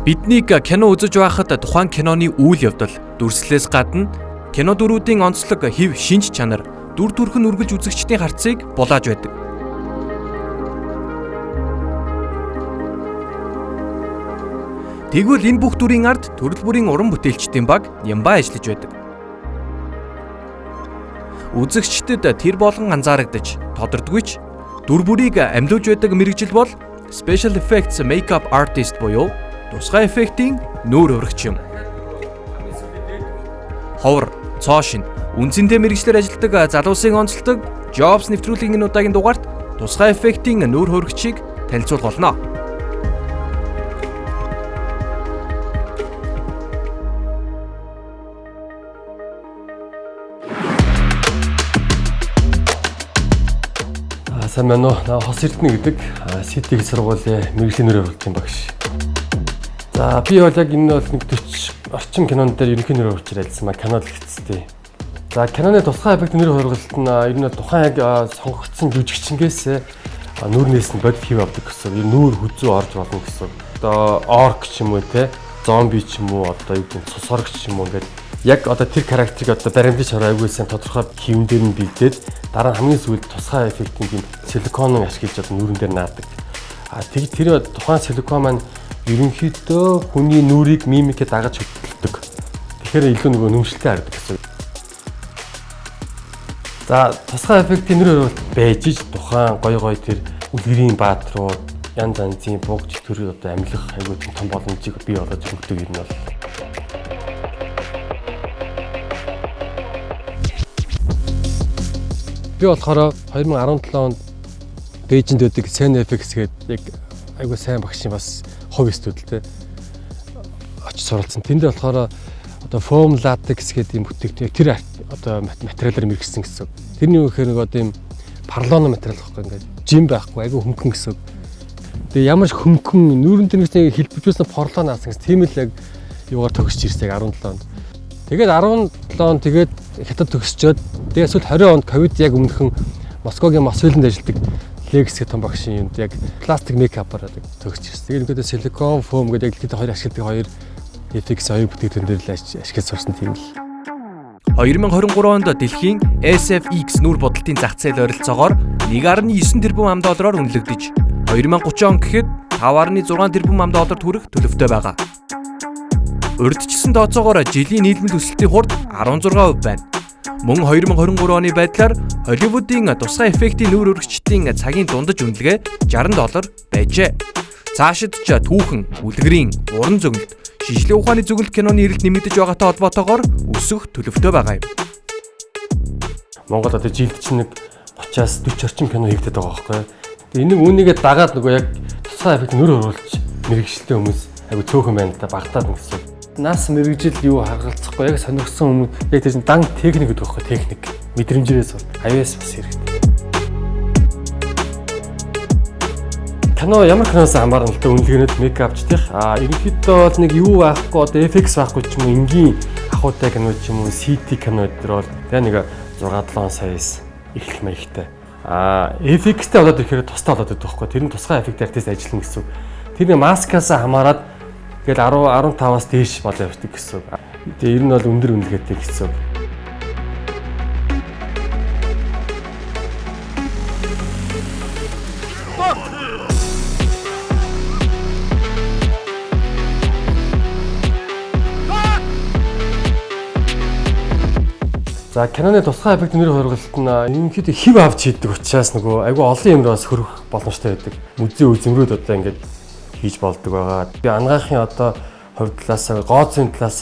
Биднийг кино үзэж байхад тухайн киноны үйл явдал дүрслэлээс гадна кино дүрүүдийн онцлог хэв шинж чанар дүр төрх нь үргэлж үзэгчдийн харцыг булааж байдаг. Тэгвэл энэ бүх дүрийн ард төрөл бүрийн уран бүтээлчдийн баг Нямба ажиллаж байдаг. Үзэгчдэд тэр болгон анзаарагдаж тодордгүй ч дүр бүрийг амьлуулж байдаг мэргэжил бол Special Effects Makeup Artist буюу тусгай эффектийн нүүр хувирагч юм. Ховор, цоо шинэ, үнцэнтэй мэргэжлээр ажилладаг залуусын онцлог Jobs нэвтрүүлгийн энэ удаагийн дугаарт тусгай эффектийн нүүр хувирагчийг танилцуулах болно. Сайн байна уу? Хос Эрдэнэ гэдэг СИТ их сургуулийн мэргэжлийн нүүр хувиргалтын багш. За би бол яг энэ бол нэг 40 орчим кинон дээр ерөнхий нүүр хувирагчаар ажилласан маа кино дэлгэцтэй. За киноны тусгай эффект нүүр хувиргалт нь ер нь тухайн яг сонгогдсон жүжигчингээс нүүрнээс нь бодит хэв авдаг гэсэн. Ер нүүр хүзүү орж болно гэсэн. Одоо орк ч юм уу те, зомби ч юм уу, одоо юу гэдэг цус орк ч юм уу ингээд яг одоо тэр характерыг одоо баримтын шороо аягүй сайн тодорхой хэвэн дээр нь бэлдээд дараа нь хамгийн сүүлд тусгай эффектийн тийм силиконын ашиглаж одоо нүүрэн дээр наадаг. А тэг тэр тухайн силикон маань ерөнхийдөө хүний нүрийг мимикээ дагаж хөдөлгдөг. Тэгэхээр илүү нөгөө нөмшлтэй харагддаг гэсэн. За тусгай эффектийн нүүр хувиргалт байж ич тухайн гоё гоё тэр үлгэрийн баатрууд янз янзын буг чөтгөрүүд одоо амьлах аягүй том боломжийг бий болгож өгдөг юм бол. Би болохоор 2017 онд Бээжинд байдаг SNFX гэдэг яг айгүй сайн багшийн бас хувь студид очиж суралцсан. Тэнд болохоор одоо foam latex гэдэг юм бүтээгдэхүүн тэр одоо материалаар мэргэсэн гэсэн. Тэрний юу гэхээр нэг одоо юм парлоно материал байхгүй ингээд жим байхгүй айгүй хөнгөн гэсэн. Тэгээ ямар ч хөнгөн нүүрэн дээр нэг хэлбэржүүлсэн парлон аасан гэсэн. Тийм л яг юугаар төгсөж ирсэн яг 17 онд. Тэгээд 17 он тэгээд хятад төгсчөөд тэгээд эсвэл 20 онд ковид яг өмнөхөн Москвагийн Мосфилмд ажилладаг Лекс гэх том багшийн юмд яг пластик мейкапаар төгсөж ирсэн. Тэгээд ингээд силикон фом гэдэг яг дэлхийд хоёр ашигладаг хоёр FX хоёр бүтээгдэхүүн дээр л ашиглаж сурсан тийм л. 2023 онд дэлхийн SFX нүүр будалтын зах зээл ойролцоогоор 1.9 тэрбум ам доллараар үнэлэгдэж 2030 он гэхэд 5.6 тэрбум ам долларт хүрэх төлөвтэй байгаа. Урьдчилсан тооцоогоор жилийн нийлмэл өсөлтийн хурд 16% байна. Мөн 2023 оны байдлаар Холливуудын тусгай эффектийн нүүр өргөчдийн цагийн дундаж үнэлгээ $60 байжээ. Цаашид ч түүхэн, үлгэрийн, уран зөгнөлт, шинжлэх ухааны зөвлөлт киноны эрэлт нэмэгдэж байгаатай холбоотойгоор өсөх төлөвтэй байгаа юм. Монгол одоо жилд чинь нэг 30-аас 40 орчим кино хийгдэт байгаа байхгүй. Тэгээ энийг үүнийгээ дагаад нөгөө яг тусгай эффект нүүр хувиргалч мэргэжилтэй хүмүүс айгүй цөөхөн байна л да, багтаад гэсэн. Нас мэргэжил юу харгалзахгүй яг сонирхсан хүмүүс яг тэр чинь дан техник гэдэг байхгүй техник мэдрэмжээрээ сур аюус бас хэрэгтэй. Кино ямар киноос хамаарна л да үнэлгээнүүд мейкапч тех. А ерөнхийдөө бол нэг юу байхгүй одоо FX байхгүй ч юм уу энгийн ахуйтай кино ч юм уу CT кино дээр бол тэгээ нэг 6-7 саяас эхлэх маягтай. А FX-тэй болоод ирэхээр тустай болоод байдаг байхгүй. Тэр нь тусгай эффект артист ажиллана гэсэн үг. Тэр нэг маскаас хамаарат тэгэл 10 15-аас дээш болоо явдаг гэсэн үг. Тэгээ ер нь бол өндөр үнэлгээтэй гэсэн үг. За киноны тусгай эффект нүүр хувиргалт нь ерөнхийдөө хэв авч хийдэг учраас нөгөө айгүй олон юм руу бас хөрөх боломжтой байдаг. Музей үзмрүүд одоо ингээд хийж болдог байгаа. Би ангаахын одоо хувь талаас, гооцын талаас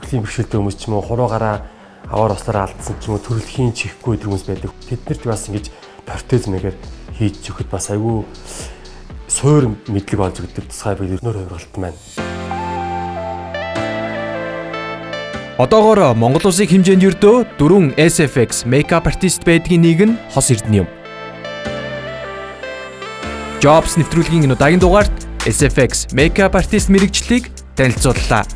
хөгжлийн бэрхшээлтэй хүмүүс ч юм уу хуруугаараа аваар услаараа алдсан ч юм уу төрөлхийн чихгүй гэдэг хүмүүс байдаг. Тэднэрт бас ингэж протез мэгээр хийж өгөхөд бас айгүй суур мэдлэг болж өгдөг тусгай эффект нүүр хувиргалт маань. Одоогоор Монгол улсын хэмжээнд ердөө 4 SFX makeup artist байдгийн нэг нь Хос Эрдэнэ юм. Jobs нэвтрүүлгийн энэ удаагийн дугаарт SFX makeup artist мэргэжлийг танилцууллаа.